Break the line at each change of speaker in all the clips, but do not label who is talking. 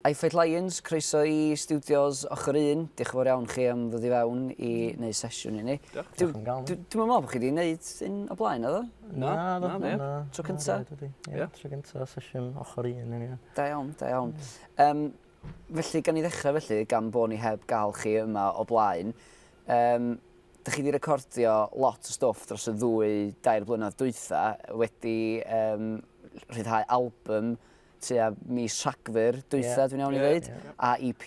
I Fight Lions, croeso i stiwdios Ochr Un. Diolch yn fawr iawn chi am ddod i fewn i wneud sesiwn i ni.
Diolch.
Diolch am gael ni. Dwi'm yn meddwl bod chi wedi wneud un o blaen, naddo?
Na, na, na.
Na,
Tro cynta?
Ie, tro cynta, sesiwn Ochr Un, ie.
Da iawn, da iawn. Um, felly, gan i ddechrau felly, gan bod ni heb gael chi yma o blaen, um, dych chi wedi recordio lot o stwff dros y ddwy, dair blynedd dwytha, wedi um, rhyddhau album tua mis Rhagfyr dwytha, yeah. dwi'n iawn i ddweud, yeah. a EP.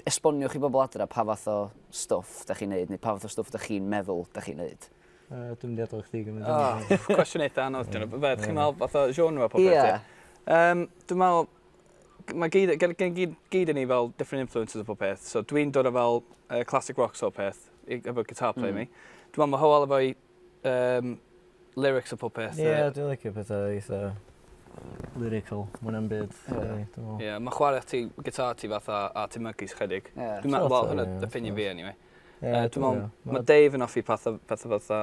Esboniwch i bobl adra pa fath o stwff da chi'n neud, neu pa fath o stwff da chi'n meddwl da chi'n neud.
Dwi'n mynd i adael chdi gymryd.
Oh, cwestiwn eitha anodd, dyn nhw. Fe, chi'n meddwl fath o genre popeth? Ie. Yeah. Dwi'n meddwl, mae gyd, gen, gen, gyd, gyd yn ni fel different influences o popeth. So dwi'n dod o fel classic rock sort o peth, efo guitar play mi. Dwi'n meddwl mae Hywel efo'i lyrics a pob peth.
Ie, yeah, dwi'n licio pethau eitha lyrical, mwy na'm byd. Ie,
yeah, mae chwarae ti, gitar ti fatha a ti'n mygis chydig. Yeah. Dwi'n meddwl, well, hwnna opinion fi anyway. Yeah, dwi'n meddwl, mae Dave yn offi pethau, pethau fatha...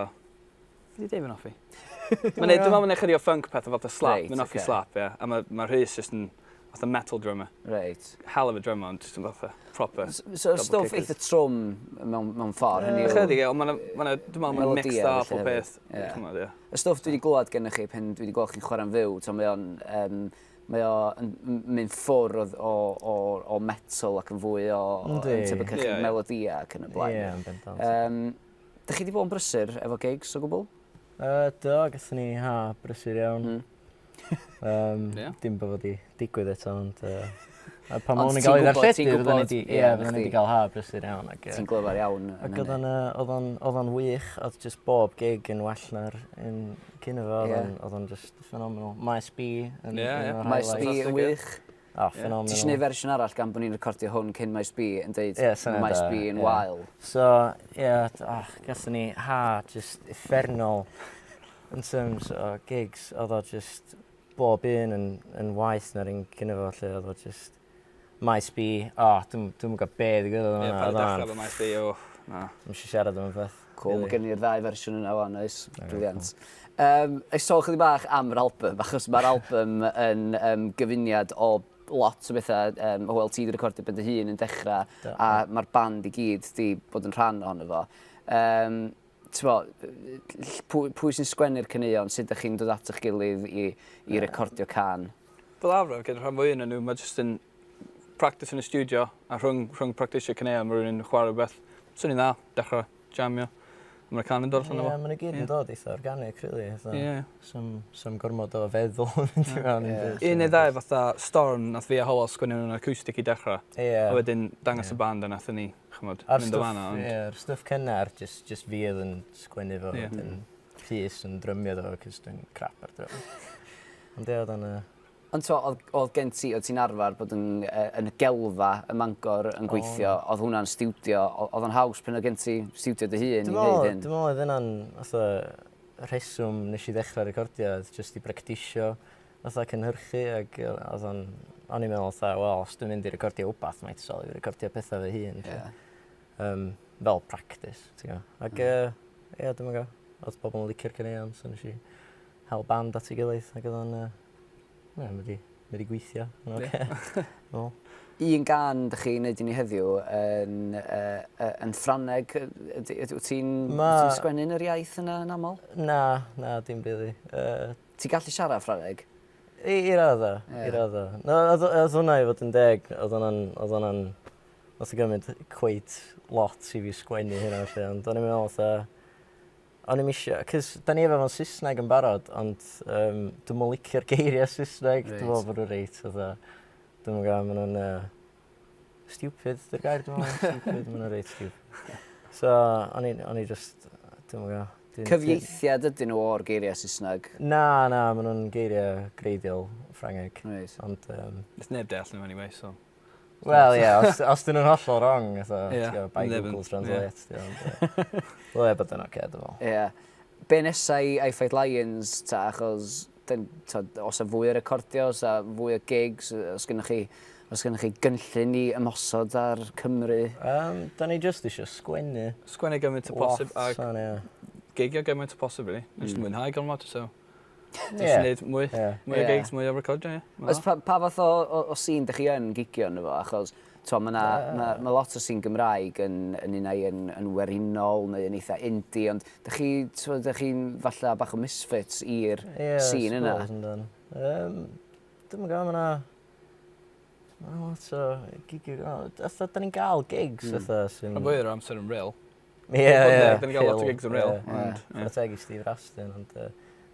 Be di Dave yn offi? Mae'n neud, dwi'n meddwl mae'n chydig o funk pethau fatha slap, right, mae'n offi okay. slap, ie. Yeah. A mae ma Rhys just yn fatha metal drummer.
Reit.
Hell of a drummer, ond just yn fatha proper.
So stwff eitha trwm mewn, mewn ffordd, hynny yw...
Ychydig, ie, ond mae'n, ma dwi'n meddwl mae'n mix da pob peth. Ie.
Y stwff dwi wedi glywed gennych chi pan dwi wedi gweld chi'n chwarae'n fyw, to, mae o'n um, mae o yn mynd ffwr o, o, o, o metal ac yn fwy o, o yn tebyg yeah, melodia ac yn y blaen.
Ie, yeah, yn bendant.
Dych chi wedi bod yn brysur efo gigs o gwbl?
Do, gathon ni ha brysur iawn. Yeah. Dim bod wedi digwydd eto, ond... A pan o'n i'n gael ei ddarlledu, fydden ni wedi, ie, fydden ni wedi cael ha brysur iawn. Ac,
ti'n glyfar iawn.
Ac oedd o'n, oedd o'n, oedd o'n wych, oedd just bob gig yn well na'r un cyn efo, oedd o'n just phenomenal. Maes B yn
yeah, yeah.
Maes B yn wych.
Oh, phenomenal.
Ti eisiau gwneud fersiwn arall gan bod ni'n recordio hwn cyn Maes B yn deud
yeah,
mae Maes B yn yeah. wael.
So, ie, yeah, oh, gathon ni ha just uffernol in terms o gigs. Oedd o just bob un yn, yn waeth na'r un cyn efo lle oedd o just Maes B, o, oh, dwi'n dwi gwybod be ddigwyddodd
yma. Ie, pan dechrau efo Maes B, o, na.
Dwi'n eisiau siarad am y peth.
Cool, mae gen i'r ddau fersiwn yna wan, oes? Brilliant. Um, Ei sôn chydig bach am yr album, achos mae'r album yn um, gyfuniad o lot o bethau. Um, Hywel, ti wedi recordio ben dy hun yn dechrau, Do. a mae'r band i gyd wedi bod yn rhan ohono fo. Um, T'mo, pwy, pwy sy'n sgwennu'r caneuon, sut ydych chi'n dod at eich gilydd i, i recordio can?
Fel arfer, gyda rhan fwy yn nhw, mae jyst yn practice yn y studio, a rhwng, rhwng practisio caneuon, mae rhywun yn chwarae rhywbeth. Swn i'n dda, dechrau jamio. A mae'r can yn dod allan o
fo. Ie, maen nhw gyd yn dod eitha organic, really.
Ie.
Some, some gormod o feddwl yn mynd i mewn.
Un neu ddau fatha Storm, nath fi a Hywel sgwennu nhw'n acoustic i dechrau.
Ie.
A wedyn dangos y band a nathon ni, ch'mod, mynd o fan'na.
Ie, yr stwff cynnar, just, just fi oedd yn sgwennu fo, wedyn Rhys yn drymio fo, cos dwi'n crap ar drum. Ond ie, oedd o'n...
Ond t'mo' o'dd o'dd gen ti o'dd ti'n arfar bod yn yy yn y gelfa ym Mangor yn gweithio o'dd hwnna'n stiwdio o- o'dd o'n haws pan o'dd gen ti stiwdio dy hun i neud hyn?
Dwi me'wl oedd hynna'n fatha rheswm nesh i ddechra recordio oedd jyst i bractisio fatha cynhyrchu ag yy o'dd o'n o'n i'n meddwl fatha wel os dwi'n mynd i recordio wbath might as well i recordio petha fy hun 'lly.
Ie.
Yym fel practice ti gwbo. Ag yy ie dwi'm yn gwbo. O'dd pobol yn licio'r caneuon so nesh i hel band at ei gilydd ag o'dd o'n yy Ie, mae 'di mae 'di gweithio. Mae'n ocê. Wel.
Un gân dych chi'n neud i ni heddiw yn yy yy yn Ffrangeg yy ydy ydy wyt ti'n
Ma'...
Wyt ti'n sgwennu yn yr iaith yna yn aml?
Na, na dim rili. Yy.
Ti'n gallu siarad Ffrangeg?
I i radda, i radda. Na o'dd o'dd hwnna i fod yn deg o'dd hwnna'n o'dd hwnna'n nath o gymryd cweit lot i fi sgwennu hynna felly ond o'n i'n meddwl fatha O'n i'm isio, cos da ni efo fo'n Saesneg yn barod, ond um, dwi'm yn licio'r geiriau Saesneg.
Reit.
Dwi'n meddwl bod nhw'n reit, fatha, dwi'm yn gwybod, maen nhw'n stupid, dy'r gair dwi'n meddwl, stupid, maen nhw'n reit stupid. So, o'n i, o'n i just, dwi'm yn gwybod.
Cyfieithiad ydyn nhw o'r geiriau Saesneg?
Na, na, maen nhw'n geiriau greiddiol Ffrangeg.
Reit.
Ond,
Nath neb deall nhw anyway, so...
Wel ie, os os 'dyn nhw'n hollol wrong fatha
Ie.
ti'n gwbo, by Google Translate 'di o ond yy ddylia bod yn ocê dwi me'wl.
Ie. Be' nesa i I Fight Lions ta achos dyn t'od o's 'a fwy o recordio o's 'a fwy o gigs yy o's gynnoch chi o's gynnoch chi gynllun i ymosod ar Cymru?
'Dan ni jyst isio sgwennu.
Sgwennu gymaint â posib ag...
Lot o'n ie.
...gigio gymaint â posib rili. Jyst mwynhau gormod so. Ie. Jyst neud mwy. Ie. Mwy o gigs, mwy o recordio, ie.
Oes pa, pa fath o, o, o scene dych chi yn gigio ynddo fo? Achos, t'o, ma' 'na, ma', ma' lot o scene Gymraeg yn, yn un ai yn, yn werinol neu yn eitha indie, ond dych chi, t'o, dych chi'n falle bach o misfits i'r
Ie,
scene yna?
Ie, suppose, yndan. Um, Dwi'm yn gwybod, ma' 'na... Ma' 'na lot o gigio... Fatha, da ni'n gael gigs, mm. fatha, sy'n...
Rhan fwya o'r amser yn real.
Ie, ie.
Da ni'n gael lot o gigs yn real.
Ie, chwarae teg i Steve Rastin, ond...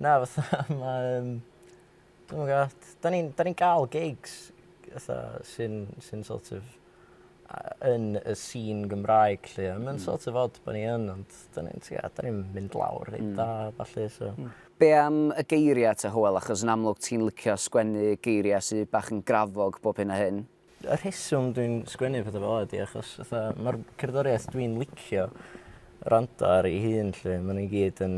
Na, fatha, ma'... Dwi'm yn gwybod, da ni'n da ni gael gigs, fatha, sy'n sy sort of yn y scene Gymraeg, lle. Mae'n mm. sort of odd bod ni yn, ond da ni'n da ni mynd lawr reit mm. da, falle, so... Mm.
Be am y geiriau te, Hywel, achos yn amlwg ti'n licio sgwennu geiriau sydd bach yn grafog bob hyn a hyn.
Y rheswm dwi'n sgwennu pethau fel ydy achos fatha ma'r cerddoriaeth dwi'n licio rando ar ei hun 'lly ma' nhw i gyd yn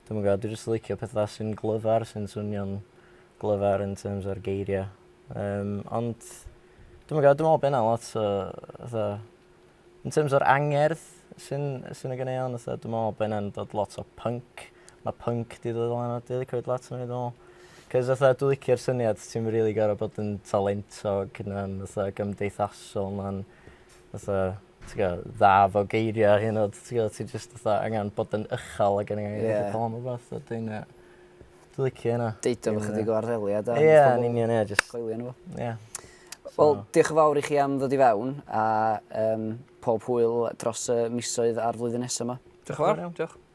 dwi'm yn gwybod dwi jyst yn licio pethau sy'n glyfar sy'n swnio'n glyfar in terms o'r geiriau. Yym ond dwi'm yn gwybod dwi'n meddwl bod hynna'n lot o fatha in terms o'r angerdd sy'n sy'n y ganeuon fatha dwi'n meddwl bod hynna'n dod lot o punk. Mae punk 'di dod lan a 'di cymryd lot ohono fi dwi'n meddwl. Cos fatha dwi'n licio'r syniad ti'm rili gor'o' bod yn talentog na'n fatha gymdeithasol na'n fatha ti gwbo dda 'fo geiria hyd yn o'd ti gwbo ti jyst fatha angan bod yn uchel ag angen
Ie.
gallu am rwbath a dwi'n yy dwi licio hynna.
Deud o efo chydig o arddeliad a...
Ie yn union ie jyst...
Coelio yno fo.
Ie.
Wel diolch yn fawr i chi am ddod i fewn a yym pob hwyl dros y misoedd a'r flwyddyn nesa 'ma.
Diolch yn fawr. Diolch.